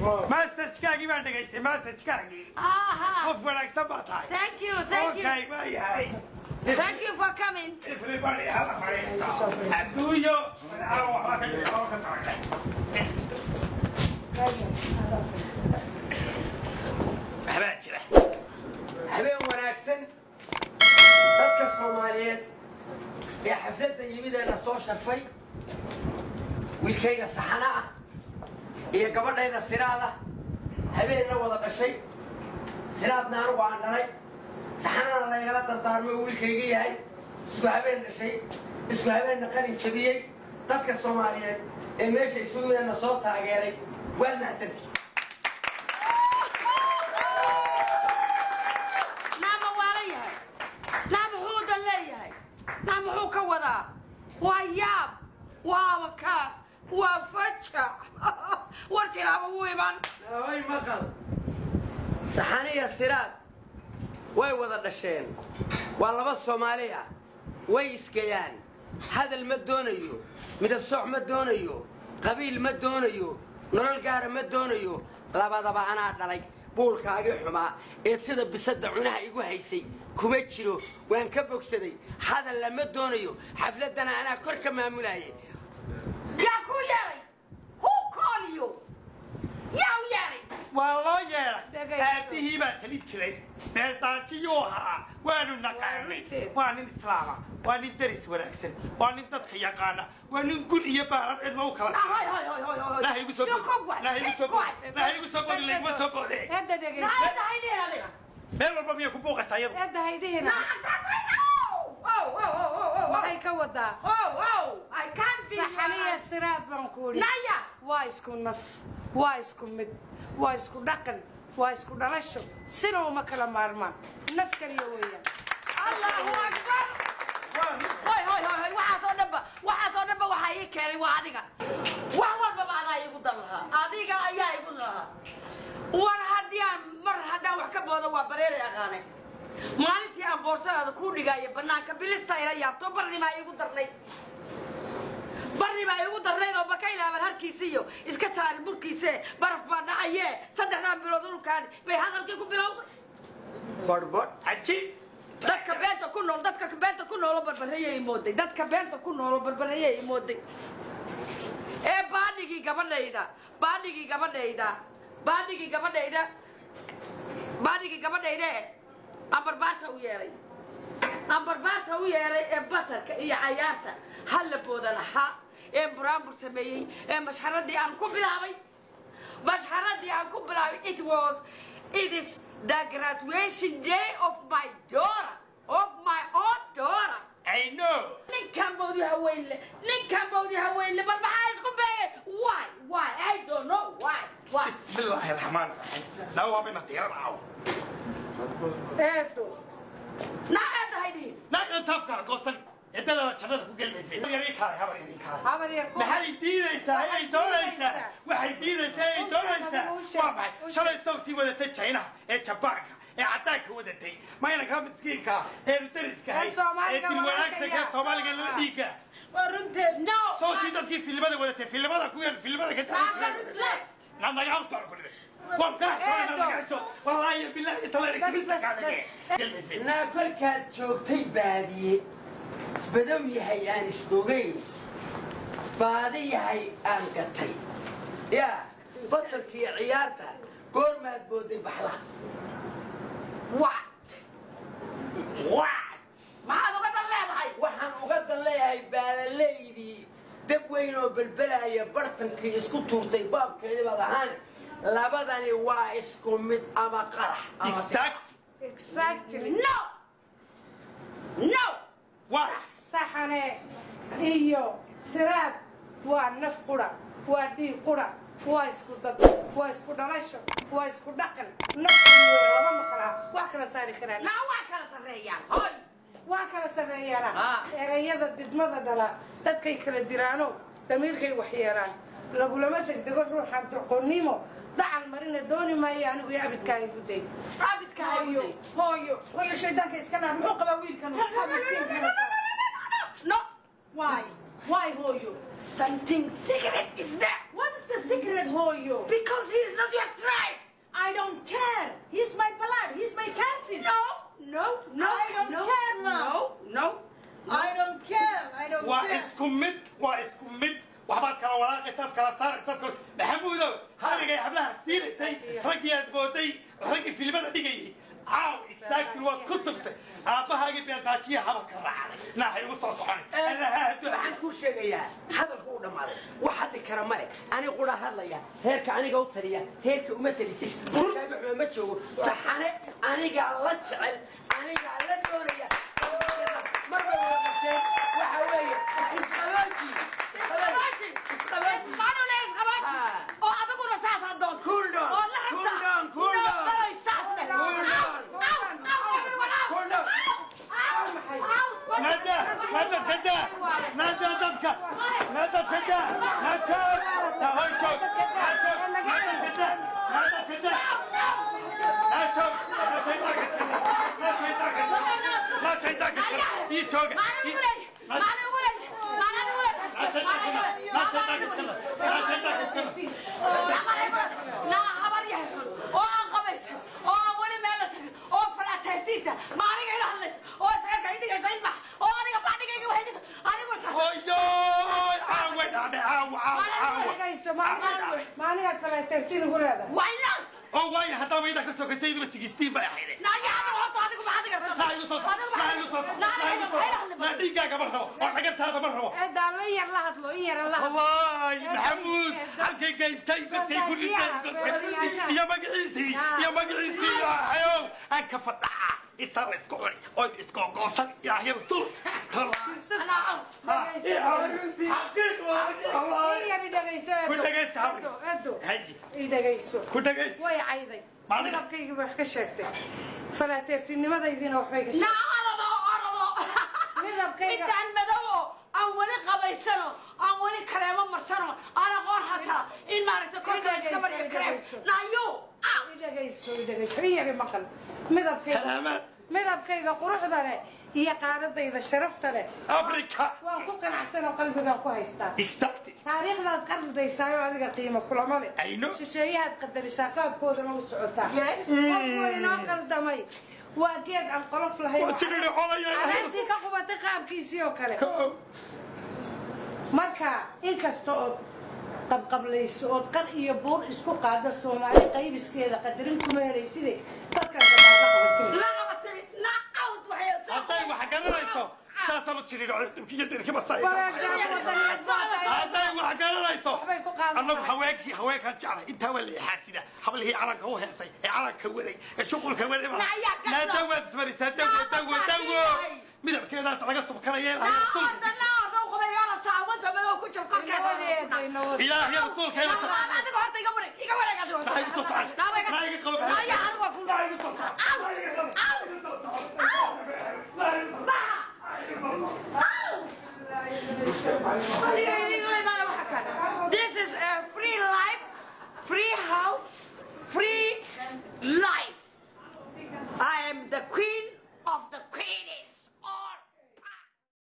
Message-kaagii baan dhegaystay, message-kaagii. Aha. Qof wanaagsan baa tahay. Thank you, thank you. Okay, waayahay. Thank you for coming. Everybody hala fadhiisto. Adduunyo caawa waxbaa ka jira oo ka socda. Waxbaa jira. Habeen wanaagsan dadka Soomaaliyeed ee xafladda yimideena soo sharfay, wiilkayga Saxana ah iyo gabadhayda Siraada habeenna wada dhashay. Siraadna anigu aan dhalay, Saxanana laygala dardaarmay uu wiilkayga yahay. Isku habeen dhashay, isku habeenna qalin jabiyey. Dadka Soomaaliyeed ee meesha isugu yimideenna soo taageeray, waa mahadsantii. Naama waalan yahay? Naa muxuu dan leeyahay? Naa muxuu ka wadaa? Waa yaab, waaba ka waa fajac. War jiraaba wuu iman. Way maqal, Saxaniya Siraad way wada dhasheen, waa laba Soomaali ah, way iskayaan. Hadal ma doonayo, midab sooc ma doonayo, qabiil ma doonayo, nolol gaara ma doonayo. Labadaba anaa dhalay. Buulkaagii xumaa eed sida bisadda cunaha igu haysay kuma jiro, waan ka bogsaday. Hadal lama doonayo, xafladdana anaa kor ka maamulaayay. Yaa kuu yeelay? Who call you? Yaa u yeelay? Waa loo yeedhay. Dhegayso. Aabbihii baa tali jiray, meeldaajiyuu ahaa, waanu naqaanay. Waa nin islaama, waa nin deris wanaagsan, waa nin dadka yaqaana, waa nin gun iyo baaran cidma u kala. Naa hoy hoy hoy hoy hoy. Laaha igu soo boodi, laaha igu soo boodi, laaha igu soo boodi, layguma soo boode. Eedda, dhegayso. Naa dhahay dhihin adiga. Meel walba miyay ku buuqaysaa iyadu? Eedda, hay dhihina. Naa oh oh oh oh oh. Waxay ka wadaa Oh oh, I can't be. Saxaniya Siraad baan ku idhi. Naya. Waa isku naf, waa isku mid, waa isku dhaqan, waa isku dhalasho, sina uma kala maarmaan, naf kaliya weeyaan. Allahu akbar. Hoy hoy hoy hoy, waxaas oo dhanba, waxaas oo dhanba waxaa ii keenay waa adiga. Wax walbaba adaa iigu dan lahaa, adiga ayaa igu lahaa. War haddii aan mar haddaan wax ka boodo waa bareeray aqaanay. Maalintii aan boorsadaada kuu dhigaayo banaanka bilista ila yaabto, barnimaa iigu darnay, barni baa iigu darnayd oo bakaylaaban harkiisi iyo iska saari burkiise, baraf baa dhacaye 3dan bilood dhulkaan bay hadalkii ku bilowday. Bodhbodh. Cajiib. Dadka beenta ku nool, dadka beenta ku noolo barbarayay mooday, dadka beenta ku noolo barbarayay mooday. Ee baadhigii gabadhayda, baadhigii gabadhayda, baadhigii gabadhayda, baadhigii gabadhayda ee aan barbaarta u yeelay, aan barbaarta u yeelay, ee batarka iyo cayaarta halla booda lahaa, ee buraanbur sameeyey, ee mashxaradii aan ku bilaabay, mashxaradii aan ku bilaabay. It was, it is the graduation day of my daughter, of my own daughter. I know. Ninkan bawdi haweenle, ninkan bawdi haweenle, bal maxaa isku beegay? Why? I don't know why. Bismillaahi raxmaan raxiim. Naa waa bayna diyaar caawa. Eedo. Naa eedahay dhihin. Naa intaafkaa goosan ciddadana jannada ku gelmaysay. Yarii kaalay, habar yarii kaalay. Habar yar ku Maxay diidaysaa ay doonaysaa? Waxay diidaysaa ay U sheeg, doonaysaa adigu u sheeg, waa maxay? U sheeg. Shalay sawtii wadatay Chinaha ee Jabaanka ee caddaanka wadatay, mayna ka miskiinka ee dariska hay Ee Soomaaliga ee dilwanaagsanka walaalkaya. Soomaaliga lala dhiigga. Waa runteed. No. Sawtii dadkii filimada wadatay, filimada kuwii filimada ka taagan jiray. Last. Na naga amstar ku dhibay, waan ka xishoonay. Eedo. Naga xisho, wallaahi bilaahi tala. Bas, bas, bas. Gelmaysay. Naa kolkaad joogtay baadiye, badow yahay aan isbogayn, baadi yahay aan gatay, yaa batarkiiyo ciyaarta goormaad booday baxlaha? What? What? Maxaad uga dan leedahay? Waxaan uga dan leeyahay baalaleydii dab weyn oo belbelaya bartankii isku tuurtay baabkeedii baad ahaan. Labadani waa isku mid ama qarax ama Exact. Exactly. No, no. Waa Saxane iyo Siraad waa naf qura, waa dhiig qura, waa isku dad, waa isku dhalasho, waa isku dhaqan, naf qura weeye, lama maqlaa wax kala saari karaan. Naa waa kala sarreeyaan, hoy. Waa kala sarreeyaana. Ah. Erayada didmada dhala dadkay kala diraano, damiirkay waxyeelaan, lagulama degdego ruuxan doqonnimo dacal marina. Dooni maayo anigu iyo abidkaaga guday. Abidka. Hooyo, hooyo, hooyo, shaydaanka iska naar. Muxuu qabaa wiilkan? Maxaa miskiinkan? No. Why, hooyo? Something secret is there. What is the secret, hooyo? Because he is not your kala saaraysaad kol Maxamuudow haligay hablaha siinaysay raggii aad mooday raggii filimada dhigayay caaw exactly waad ku sugtay aabbahaagii beeldaajiya habadka raacday naahay ugu soo soconay Waxaan kuu sheegayaa hadalku uu dhammaaday, wax hadli kara male. Ani qura hadlaya, reerka aniga u taliya, reerka uma talisay, reerkaaga xuma ma joogo. Saxane anigaa la jecel, anigaa la doonaya, mar bay wada dhasheen. Waxa weeye isqabaaji, isqabaaji, isqabaaji. Isqabanule, isqabaaji. Ah. Oo adiguna saasaa doonta. Cool down, oo la cool rabtaa. down, cool down. Daloy saas leh. Cool down. Aw, aw, everyone out. Cool down. Aw, aw. Nada, nada kada, nada dadka, nada kada, nada, na hoy joog, na joog, nada kada, nada kada, na joog, na shaydaanka iska, na shaydaanka iska, na shaydaanka iska, ii jooga, Maalin ugu leey, maalin ugu leey, maalin ugu leey. na shaydaanka iska, na shaydaanka iska, na shaydaanka iska. Naa habar yahay xun oo aan qabaysan oo aan weli meel la tagin oo falaataystiinta ma aniga ila hadlaysa oo isaga ka idhigaysa ilmax oo aniga bacdigayga wahaynaysa aniguna saas. Hooyoy, caawa dhacday, caawa, caawa, caawa. Dhegayso, maanigaad falateertiin ugu leedahay? Why not? Oo waayo haddaaba idaa ka sokaysay iduba 16 bay ahayd. Naa yaana horta adigu maxaad iga rabtaa? Naa igu soo soco, naa igu soo soco, naa igu soo soco, naa dhiiggaaga ma rabo oo dhagantaada ma rabo. Eedaan la yar la hadlo, in yara la hadlo. Waay Maxamuud halkay geystay dadkay ku dhintay godkay iyo magaciisii, iyo magaciisii. Ilaahayow aan ka fadhaca isaa la isku cuni oo isku goosan. Ilaahay rasuul. Anaa out. Xaqiiq waa. In yar i dhegayso, Eedo. Ku dhegaysta, habri. Eedo, Eedo. Haye. I dhegayso. Ku dhegaysta. Way cayday. Maaliga. Midabkaygii bay wax ka sheegtay, falateertinimadaydiina waxbay ka sheegtay. Naa orado, orado. Midabkayga. Midaan madowo aan weli qabaysano, aan weli kareemo marsano, aan aqoon hataa in maaragta korka la iska mariyo kareem. Naayo out. I dhegayso, i dhegayso, in yar i maqal. Midabkayga, Salaamaad. midabkayga quruxda leh iyo qaaradayda sharafta leh Africa. waan ku qanacsan oo qalbigaan ku haystaa. Exactly. Taariikhdaad qaldaysaayo adiga qiimo kulama leh. I know. Shisheeyahaad qadarisaa, qaabkoodana u socotaa. Yes. Qofku inoo qaldamay waa geed aan qolof lahayn. Waa jiriri xolaya Ilaahay. Caleentii ka qubatay qaabkiisii oo kale. Kow. Marka inkasta ood qabqablayso ood qar iyo buur isku qaada, Soomaali qaybiskeeda qadarin kuma helayside dadkan gabaadla qabatin. La qabatay na out waxay. Hadday wax garanayso saasaan u jirin iyo dirki masay. Wanaagsan wadaniyad baa tahay. Hadday wax garanayso Waxbay ku qaadan. Annagu haweenkii haweenkaan jeclay intaa waa leexaasida hablihii calanka u heesay ee calanka waday ee shuqulka waday. Nayaa gasho. Naa dawaad ismarisaa, dawo, dawo, dawo, midabkeedaas laga subkanaya. Ilaahay rasuulkiisa. Naa orda u qabay orda saawanta madow ku jir korkeeda. Inawadeeda, inawadeeda. Ilaahay rasuulkeena. Adiga horta iga wareeg, iga wareeg adiga horta. Maxay ku soo socon? Maxay iga qabo? Nayaa adiga waa ku. Maxay igu soo socon? Out. Maxay iga qabo? Out. Maxay igu soo socon? Baxa. Out. This is a free life, free house, free life.